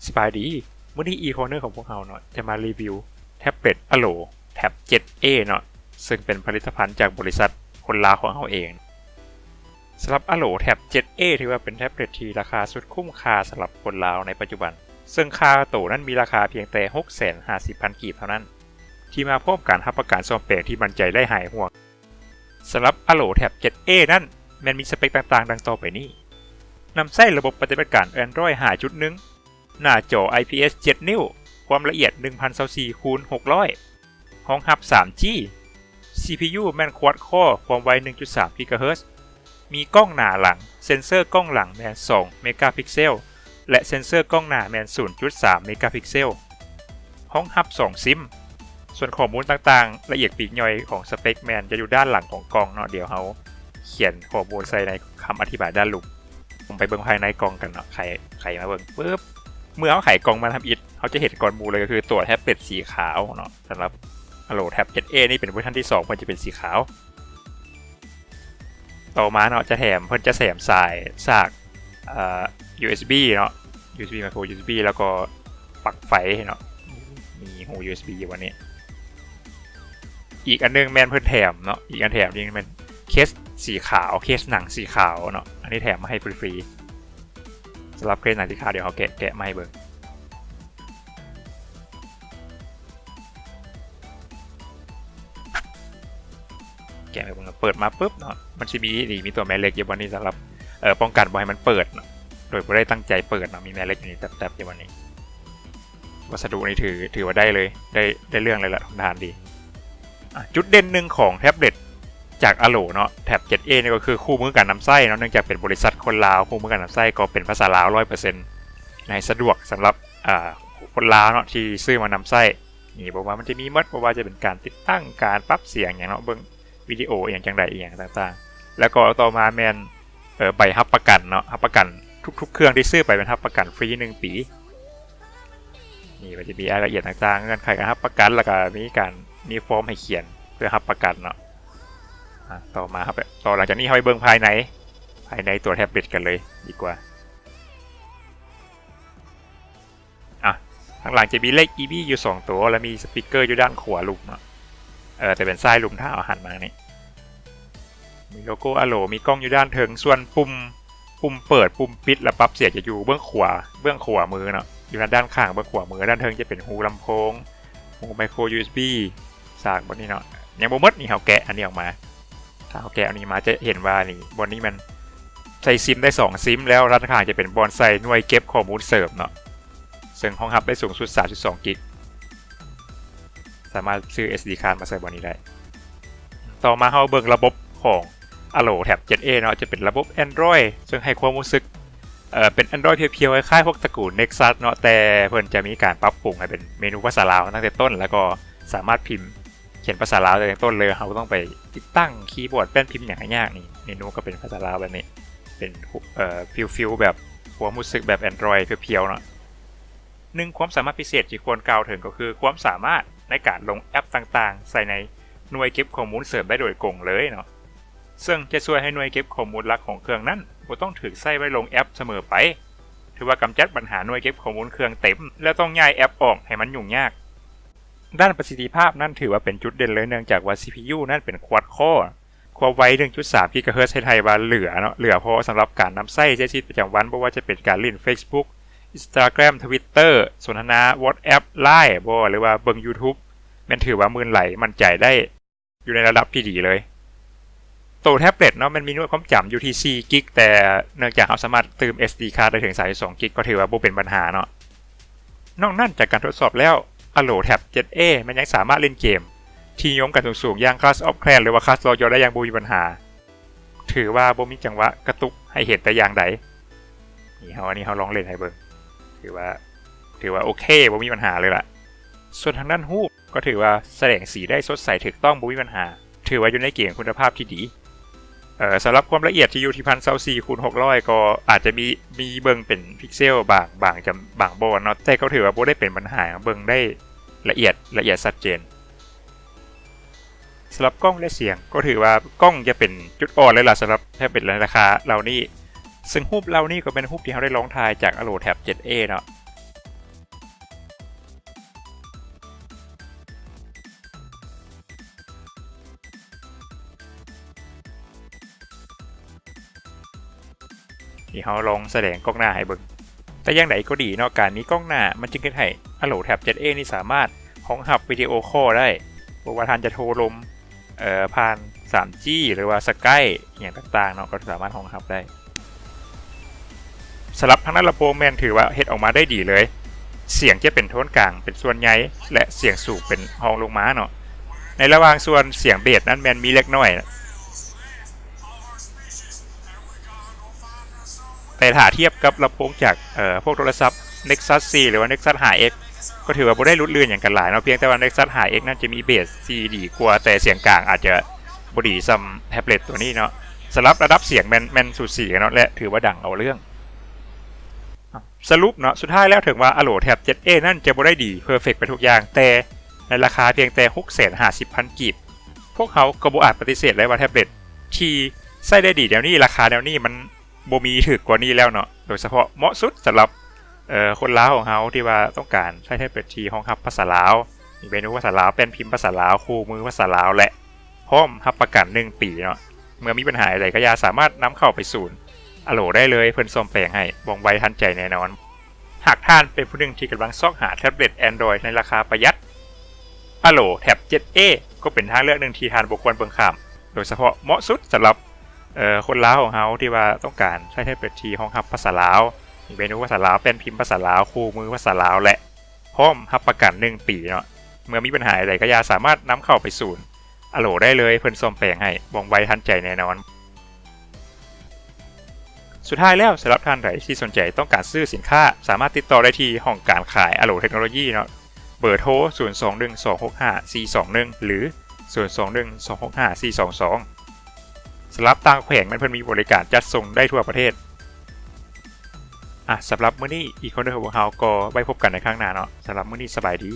ສະບາຍດີ, ມື້ນີ້ e-corner ຂອງພວກເຮົາເນາະ ຈະມາຣີວິວແທັບເລັດ Alo Tab ເຈັດເອ ເນາະ ເຊິ່ງເປັນຜະລິດຕະພັນຈາກບໍລິສັດຄົນລາວຂອງເຮົາເອງ. ສຳລັບ Alo Tab ເຈັດເອ ຖືວ່າເປັນແທັບເລັດທີ່ລາຄາສຸດຄຸ້ມຄ່າສຳລັບຄົນລາວໃນປັດຈຸບັນ, ເຊິ່ງຄ່າໂຕນັ້ນມີລາຄາພຽງແຕ່ ຫົກແສນຫ້າສິບພັນ ກີບເທົ່ານັ້ນ, ທີ່ມາພ້ອມການຮັບປະກັນສ້ອມແປງທີ່ໝັ້ນໃຈໄດ້ຫາຍຫ່ວງ. ສຳລັບ Alo Tab ເຈັດເອ ນັ້ນ ແມ່ນມີສະເປັກຕ່າງໆ ດັ່ງຕໍ່ໄປນີ້: ນຳໃຊ້ລະບົບປະຕິບັດການ Android ຫ້າຈຸດໜຶ່ງ, ໜ້າຈໍ IPS ເຈັດນິ້ວ, ຄວາມລະອຽດ ໜຶ່ງພັນຊາວສີ່ ຄູນ ຫົກຮ້ອຍ, ຮອງຮັບ 3G, CPU ແມ່ນ Quad Core ຄວາມໄວ ໜຶ່ງຈຸດສາມ GHz, ມີກ້ອງໜ້າຫຼັງ, ເຊັນເຊີກ້ອງຫຼັງແມ່ນ ສອງ ເມກາພິກເຊວ ແລະ ເຊັນເຊີກ້ອງໜ້າແມ່ນ ສູນຈຸດສາມ ເມກາພິກເຊວ, ຮອງຮັບ ສອງ ຊິມ. ສ່ວນຂໍ້ມູນຕ່າງໆ ລະອຽດປີກຍ່ອຍຂອງສະເປັກແມ່ນຈະຢູ່ດ້ານຫຼັງຂອງກ່ອງເນາະ, ດຽວເຮົາຂຽນຂໍ້ມູນໃສ່ໃນຄຳອະທິບາຍດ້ານລຸ່ມ. ໄປເບິ່ງພາຍໃນກ່ອງກັນເນາະ, ໄຂ ໄຂມາເບິ່ງປຶບ, ເມື່ອເຮົາໄຂກ່ອງມາທຳອິດ ເຮົາຈະເຫັນກ່ອນໝູ່ເລີຍ ກໍຄືຕົວແທັບເລັດສີຂາວເນາະ. ສຳລັບ Alo Tab ເຈັດເອ ນີ້ເປັນເວີຊັນທີສອງ ເພິ່ນຈະເປັນສີຂາວ. ຕໍ່ມາເນາະ ຈະແຖມ ເພິ່ນຈະແຖມສາຍສາກ ເອີ ຢູເອັສບີ ເນາະ, ຢູເອັສບີ ໄມໂຄຣຢູເອັສບີ ແລ້ວກໍປັກໄຟເນາະ, ມີຮູ ຢູເອັສບີ ຢູ່ບ່ອນນີ້. ອີກອັນໜຶ່ງແມ່ນເພິ່ນແຖມເນາະ, ອີກອັນແຖມນີ້ແມ່ນເຄສສີຂາວ, ເຄສໜັງສີຂາວເນາະ, ອັນນີ້ແຖມມາໃຫ້ຟຣີໆ. ສຳລັບເຄສໜັງສີຂາວ ດຽວເຮົາແກະ ແກະມາໃຫ້ເບິ່ງ. ແກະໃຫ້ເບິ່ງ ເປີດມາປຶບເນາະ, ມັນຊິມີ ນີ້ ມີຕົວແມ່ເຫຼັກຢູ່ບ່ອນນີ້ ສຳລັບ ເອີ ປ້ອງກັນບໍ່ໃຫ້ມັນເປີດເນາະ, ໂດຍບໍ່ໄດ້ຕັ້ງໃຈເປີດເນາະ, ມີແມ່ເຫຼັກຢູ່ນີ້ແຕັບໆ ຢູ່ບ່ອນນີ້. ວັດສະດຸນີ້ຖື ຖືວ່າໄດ້ເລີຍ, ໄດ້ ໄດ້ເລື່ອງເລີຍລະ, ທົນທານດີ. ອ່ະ ຈຸດເດັ່ນໜຶ່ງຂອງແທັບເລັດຈາກ Alo ເນາະ, Tab ເຈັດເອ ນີ້ກໍຄືຄູ່ມືການນຳໃຊ້ເນາະ, ເນື່ອງຈາກເປັນບໍລິສັດຄົນລາວ, ຄູ່ມືການນຳໃຊ້ກໍເປັນພາສາລາວ ຮ້ອຍເປີເຊັນ ໃຫ້ສະດວກສຳລັບ ອ່າ ຄົນລາວເນາະ ທີ່ຊື້ມານຳໃຊ້. ນີ້ ບໍ່ວ່າມັນຈະມີໝົດ, ບໍ່ວ່າຈະເປັນການຕິດຕັ້ງ, ການປັບສຽງຫຍັງເນາະ, ເບິ່ງວິດີໂອອີ່ຫຍັງຈັ່ງໃດ ອີ່ຫຍັງຕ່າງໆ. ແລ້ວກໍຕໍ່ມາແມ່ນ ເອີ ໃບຮັບປະກັນເນາະ, ຮັບປະກັນທຸກໆເຄື່ອງທີ່ຊື້ໄປແມ່ນຮັບປະກັນຟຣີໜຶ່ງປີ. ນີ້ ມັນຈະມີລາຍລະອຽດຕ່າງໆ, ເງື່ອນໄຂການຮັບປະກັນ, ແລ້ວກໍມີການ ມີຟອມໃຫ້ຂຽນເພື່ອຮັບປະກັນເນາະ. ອ່າ ຕໍ່ມາເຮົາໄປ ຕໍ່ ຫຼັງຈາກນີ້ເຮົາໄປເບິ່ງພາຍໃນ ພາຍໃນຕົວແທັບເລັດກັນເລີຍດີກວ່າ. ອ່ະ ທາງຫຼັງຈະມີເລກອີບີຢູ່ສອງຕົວ ແລະ ມີສະປີກເກີຢູ່ດ້ານຂວາລຸ່ມເນາະ, ເອີ ແຕ່ເປັນຊ້າຍລຸ່ມ ຖ້າເຮົາຫັນມານີ້. ມີໂລໂກ້ Alo ມີກ້ອງຢູ່ດ້ານເທິງ, ສ່ວນປຸ່ມ ປຸ່ມເປີດ, ປຸ່ມປິດ ແລະ ປັບສຽງຈະຢູ່ເບື້ອງຂວາ, ເບື້ອງຂວາມືເນາະ, ຢູ່ທາງດ້ານຂ້າງເບື້ອງຂວາມື. ດ້ານເທິງຈະເປັນຮູລຳໂພງ, ຮູໄມໂຄຣຢູເອັສບີ ສາກບ່ອນນີ້ເນາະ. ຍັງບໍ່ໝົດ, ນີ້ເຮົາແກະອັນນີ້ອອກມາ. ຖ້າເຮົາແກະອັນນີ້ມາຈະເຫັນວ່ານີ້ ບ່ອນນີ້ມັນໃສ່ຊິມໄດ້ສອງຊິມແລ້ວ, ດ້ານຂ້າງຈະເປັນບ່ອນໃສ່ໜ່ວຍເກັບຂໍ້ມູນເສີມເນາະ, ເຊິ່ງຮອງຮັບໄດ້ສູງສຸດສາມສິບສອງກິກ. ສາມາດຊື້ເອສດີຄາດມາໃສ່ບ່ອນນີ້ໄດ້. ຕໍ່ມາເຮົາເບິ່ງລະບົບຂອງ Alo Tab ເຈັດເອ ເນາະ, ຈະເປັນລະບົບ Android ເຊິ່ງໃຫ້ຄວາມຮູ້ສຶກ ເອີ ເປັນ Android ພຽວໆ ຄ້າຍໆ ພວກຕະກູນ Nexus ເນາະ, ແຕ່ເພິ່ນຈະມີການປັບປຸງໃຫ້ເປັນເມນູພາສາລາວຕັ້ງແຕ່ຕົ້ນ ແລ້ວກໍສາມາດພິມ ຂຽນພາສາລາວແຕ່ຕົ້ນເລີຍ, ເຮົາບໍ່ຕ້ອງໄປຕິດຕັ້ງຄີບອດ ແປ້ນພິມຫຍັງໃຫ້ຍາກ. ນີ້ເມນູກໍເປັນພາສາລາວແບບນີ້, ເປັນ ເອີ ຟີລໆ ແບບຄວາມຮູ້ສຶກແບບ Android ພຽວໆ ເນາະ. ໜຶ່ງຄວາມສາມາດພິເສດທີ່ຄວນກ່າວເຖິງກໍຄືຄວາມສາມາດໃນການລົງແອັບຕ່າງໆໃສ່ໃນໜ່ວຍເກັບຂໍ້ມູນເສີມໄດ້ໂດຍກົງເລີຍເນາະ, ເຊິ່ງຈະຊ່ວຍໃຫ້ໜ່ວຍເກັບຂໍ້ມູນຫຼັກຂອງເຄື່ອງນັ້ນບໍ່ຕ້ອງຖືກໃຊ້ໄວ້ລົງແອັບສະເໝີໄປ, ຖືວ່າກຳຈັດບັນຫາໜ່ວຍເກັບຂໍ້ມູນເຄື່ອງເຕັມ ແລ້ວຕ້ອງຍ້າຍແອັບອອກໃຫ້ມັນຫຍຸ້ງຍາກ. ດ້ານປະສິດທິພາບນັ້ນຖືວ່າເປັນຈຸດເດັ່ນເລີຍ, ເນື່ອງຈາກວ່າ ຊີພີຢູ ນັ້ນເປັນ Quad Core ຄວາມໄວ ໜຶ່ງຈຸດສາມ ກິກາເຮີດ ເຮັດໃຫ້ວ່າເຫຼືອເນາະ, ເຫຼືອພໍສຳລັບການນຳໃຊ້ໃຊ້ຊີວິດປະຈຳວັນ, ບໍ່ວ່າຈະເປັນການຫຼິ້ນ Facebook, Instagram, Twitter, ສົນທະນາ WhatsApp, Line ບໍ່ ຫຼືວ່າເບິ່ງ YouTube ແມ່ນຖືວ່າມື່ນໄຫຼໝັ້ນໃຈໄດ້ ຢູ່ໃນລະດັບທີ່ດີເລີຍ. ໂຕແທັບເລັດເນາະ ແມ່ນມີໜ່ວຍຄວາມຈຳຢູ່ທີ່ສີ່ກິກ, ແຕ່ເນື່ອງຈາກເຮົາສາມາດຕື່ມເອສດີຄາດໄດ້ເຖິງສາມສິບສອງກິກ ກໍຖືວ່າບໍ່ເປັນບັນຫາເນາະ. ນອກນັ້ນ ຈາກການທົດສອບແລ້ວ Alo Tab ເຈັດເອ ແມ່ນຍັງສາມາດຫຼິ້ນເກມທີ່ນິຍົມກັນສູງໆ ຢ່າງ Clash of Clans ຫຼືວ່າ Clash Royale ໄດ້ຢ່າງບໍ່ມີບັນຫາ. ຖືວ່າບໍ່ມີຈັງຫວະກະຕຸກໃຫ້ເຫັນແຕ່ຢ່າງໃດ. ນີ້ເຮົາ ອັນນີ້ເຮົາລອງຫຼິ້ນໃຫ້ເບິ່ງ. ຖືວ່າ ຖືວ່າໂອເຄ, ບໍ່ມີບັນຫາເລີຍລະ. ສ່ວນທາງດ້ານຮູບ ກໍຖືວ່າສະແດງສີໄດ້ສົດໃສຖືກຕ້ອງ, ບໍ່ມີບັນຫາ. ຖືວ່າຢູ່ໃນເກນຄຸນນະພາບທີ່ດີ. ເອີ ສຳລັບຄວາມລະອຽດທີ່ຢູ່ທີ່ ໜຶ່ງພັນຊາວສີ່ ຄູນ ຫົກຮ້ອຍ ກໍອາດຈະມີ ມີເບິ່ງເປັນພິກເຊວບາງ ບາງຈຳ ບາງບ່ອນເນາະ, ແຕ່ກໍຖືວ່າບໍ່ໄດ້ເປັນບັນຫາ, ເບິ່ງໄດ້ລະອຽດ ລະອຽດຊັດເຈນ. ສຳລັບກ້ອງ ແລະ ສຽງ ກໍຖືວ່າກ້ອງຈະເປັນຈຸດອ່ອນເລີຍລະ ສຳລັບແທັບເລັດໃນລາຄາເຫຼົ່ານີ້, ເຊິ່ງຮູບເຫຼົ່ານີ້ກໍແມ່ນຮູບທີ່ເຮົາໄດ້ລອງຖ່າຍຈາກ Alo Tab ເຈັດເອ ເນາະ. ນີ້ເຮົາລອງສະແດງກ້ອງໜ້າໃຫ້ເບິ່ງ. ແຕ່ຢ່າງໃດກໍດີເນາະ, ການມີກ້ອງໜ້າມັນຈຶ່ງເຮັດໃຫ້ Allo Tab ເຈັດເອ ນີ້ສາມາດຮອງຮັບວິດີໂອຄໍໄດ້, ບໍ່ວ່າທ່ານຈະໂທລົມ ເອີ ຜ່ານ ສາມຈີ ຫຼືວ່າ Skype ອີ່ຫຍັງຕ່າງໆເນາະ, ກໍສາມາດຮອງຮັບໄດ້. ສຳລັບທາງດ້ານລຳໂພງແມ່ນຖືວ່າເຮັດອອກມາໄດ້ດີເລີຍ, ສຽງຈະເປັນໂທນກາງເປັນສ່ວນໃຫຍ່ ແລະ ສຽງສູງເປັນຮອງລົງມາເນາະ. ໃນລະຫວ່າງສ່ວນສຽງເບສນັ້ນແມ່ນມີເລັກນ້ອຍ, ແຕ່ຖ້າທຽບກັບລຳໂພງຈາກ ເອີ ພວກໂທລະສັບ Nexus ສີ່ ຫຼືວ່າ Nexus ຫ້າ X ກໍຖືວ່າບໍ່ໄດ້ຫຼຸດລື່ນຫຍັງກັນຫຼາຍເນາະ, ພຽງແຕ່ວ່າ Nexus ຫ້າ X ນັ້ນຈະມີເບສທີ່ດີກວ່າ, ແຕ່ສຽງກາງອາດຈະບໍ່ດີສ່ຳແທັບເລັດຕົວນີ້ເນາະ. ສຳລັບລະດັບສຽງແມ່ນ ແມ່ນສູສີກັນເນາະ ແລະ ຖືວ່າດັງເອົາເລື່ອງ. ສະຫຼຸບເນາະ, ສຸດທ້າຍແລ້ວເຖິງວ່າ Allo Tab ເຈັດເອ ນັ້ນຈະບໍ່ໄດ້ດີ perfect ໄປທຸກຢ່າງ, ແຕ່ໃນລາຄາພຽງແຕ່ ຫົກແສນຫ້າສິບພັນ ກີບ, ພວກເຮົາກໍບໍ່ອາດປະຕິເສດໄດ້ວ່າແທັບເລັດທີ່ໃຊ້ໄດ້ດີແນວນີ້, ລາຄາແນວນີ້ມັນ ບໍ່ມີຖືກກວ່ານີ້ແລ້ວເນາະ, ໂດຍສະເພາະເໝາະສຸດສຳລັບ ເອີ ຄົນລາວຂອງເຮົາທີ່ວ່າຕ້ອງການໃຊ້ແທັບເລັດທີ່ຮອງຮັບພາສາລາວ, ມີເມນູພາສາລາວ, ແປ້ນພິມພາສາລາວ, ຄູ່ມືພາສາລາວ ແລະ ພ້ອມຮັບປະກັນໜຶ່ງປີເນາະ. ເມື່ອມີບັນຫາໃດກໍຢ່າ, ສາມາດນຳເຂົ້າໄປສູນ Allo ໄດ້ເລີຍ, ເພິ່ນສ້ອມແປງໃຫ້ວ່ອງໄວທັນໃຈແນ່ນອນ. ຫາກທ່ານເປັນຜູ້ໜຶ່ງທີ່ກຳລັງຊອກຫາແທັບເລັດ Android ໃນລາຄາປະຢັດ, Allo Tab ເຈັດເອ ກໍເປັນທາງເລືອກໜຶ່ງທີ່ທ່ານບໍ່ຄວນເບິ່ງຂ້າມ, ໂດຍສະເພາະເໝາະສຸດສຳລັບ ເອີ ຄົນລາວຂອງເຮົາທີ່ວ່າຕ້ອງການໃຊ້ແທັບເລັດທີ່ຮອງຮັບພາສາລາວ, ມີເມນູພາສາລາວ, ແປ້ນພິມພາສາລາວ, ຄູ່ມືພາສາລາວ ແລະ ພ້ອມຮັບປະກັນໜຶ່ງປີເນາະ. ເມື່ອມີບັນຫາໃດກໍຢ່າ, ສາມາດນຳເຂົ້າໄປສູນ Allo ໄດ້ເລີຍ, ເພິ່ນສ້ອມແປງໃຫ້ວ່ອງໄວທັນໃຈແນ່ນອນ. ສຸດທ້າຍແລ້ວ, ສຳລັບທ່ານໃດທີ່ສົນໃຈຕ້ອງການຊື້ສິນຄ້າ, ສາມາດຕິດຕໍ່ໄດ້ທີ່ຫ້ອງການຂາຍ Allo Technology ເນາະ, ເບີໂທ ສູນສອງໜຶ່ງສອງຫົກຫ້າສີ່ສອງໜຶ່ງ ຫຼື ສູນສອງໜຶ່ງສອງຫົກຫ້າສີ່ສອງສອງ. ສຳລັບຕ່າງແຂວງແມ່ນເພິ່ນມີບໍລິການຈັດສົ່ງໄດ້ທົ່ວປະເທດ. ອ່ະ ສຳລັບມື້ນີ້ Econer ຂອງພວກເຮົາກໍໄວ້ພົບກັນໃນຄັ້ງໜ້າເນາະ. ສຳລັບມື້ນີ້ສະບາຍດີ.